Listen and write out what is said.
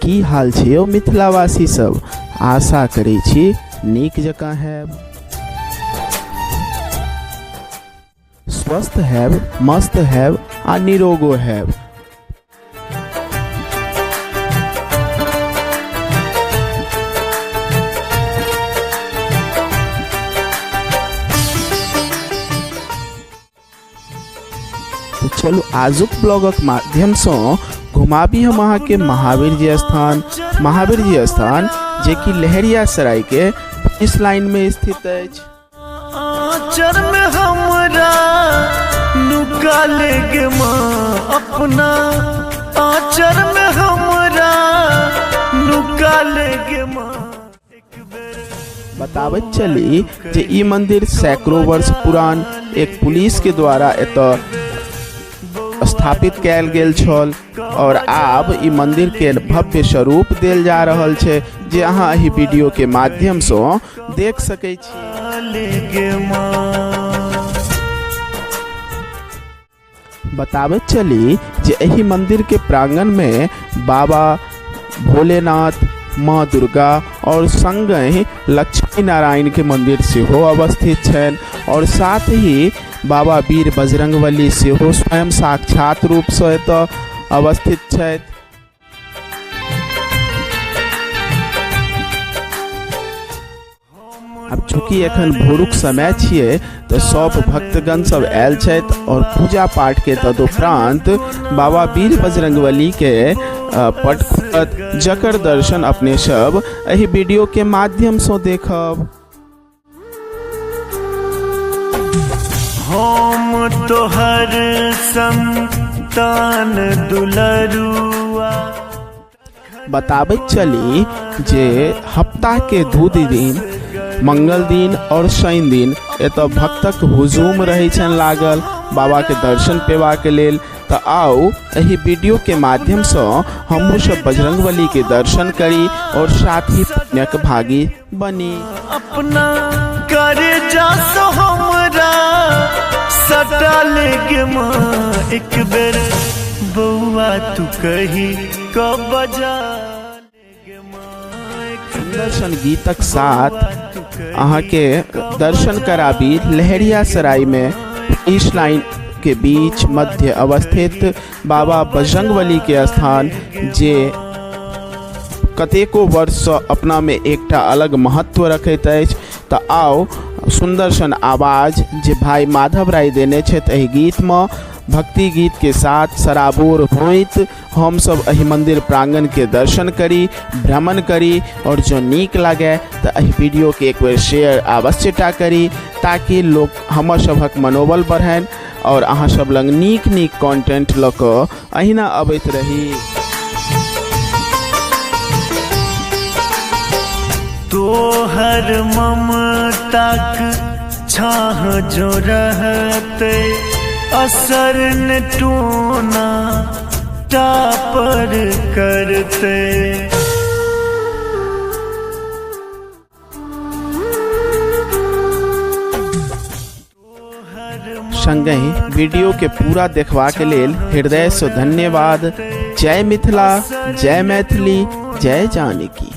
की हाल छै यौ मिथिलावासी सब? आशा करै छी नीक जकाँ हैब, स्वस्थ हैब, मस्त हैब आ निरोगो हैब। तऽ चलू आजुक ब्लॉगक माध्यमसँ घुमाबी हम अहाँके महावीर जी स्थान। महावीर जी स्थान जेकि लहेरियासरायके पुलिस लाइनमे स्थित अछि। आंचर में हमरा नुका ले गे माँ, अपना आंचर में हमरा नुका ले गे माँ। बताबैत चली जे ई मंदिर सैकड़ों वर्ष पुरान एक पुलिस के द्वारा एतऽ स्थापित कयल गेल छल और आब ई मंदिर के भव्य स्वरूप देल जा रहल छै, जे अहाँ एहि वीडियो के माध्यम से देख सकै छी। बताबैत चली जे एहि मंदिर के प्रांगण में बाबा भोलेनाथ, माँ दुर्गा और संगहि लक्ष्मी नारायण के मंदिर सेहो अवस्थित छनि और साथ ही बाबा वीर बजरंगबली सेहो स्वयं साक्षात रूपसँ एतऽ अवस्थित छथि। आब चूँकि एखन भोरुक समय छियै तऽ सब भक्तगण सब आयल छथि और पूजा पाठ के तदुपरांत बाबा वीर बजरंगबली के पट खुलत, जकर दर्शन अपने सब एहि वीडियो के माध्यम से देखब। हम तोहर संतान दुलरुआ। बताबैत चली जे हफ्ता के 2 दिन, मंगल दिन और शनि दिन, एतऽ भक्तक हुजूम रहै छनि लागल बाबा के दर्शन पेबाक लेल। तऽ आउ एहि वीडियो के माध्यम से हमहूँ सब बजरंगबली के दर्शन करी और साथ ही पुण्यक भागी बनी। अपना कर जा सो हमरा सटा ले गे माँ, एक बेर बउआ तू कही कब बजा ले गे माँ, एक सुंदर सन गीतक साथ अहाँके दर्शन कराबी लहेरियासराय में पुलिस लाइन के बीच मध्य अवस्थित बाबा बजरंगबली के स्थान, जे कतेको वर्षसँ अपनामे एकटा अलग महत्व रखैत अछि। तऽ आउ सुन्दर सन आवाज जे भाई माधव राय देने छथि एहि गीतमे, भक्ति गीत के साथ सराबोर होइत हम सब एहि मंदिर प्रांगण के दर्शन करी, भ्रमण करी और जो नीक लागे तऽ एहि वीडियो के एक बेर शेयर अवश्य टा करी, ताकि लोक हमर सभक मनोबल बढ़नि और अहाँ सब लग नीक नीक कंटेंट लऽ कऽ अहिना अबैत रही। तोहर ममताक छाह जो रहते असर न टोना टापर करते। संगहि वीडियो के पूरा देखबाक लेल हृदय से धन्यवाद। जय मिथिला, जय मैथिली, जय जानकी।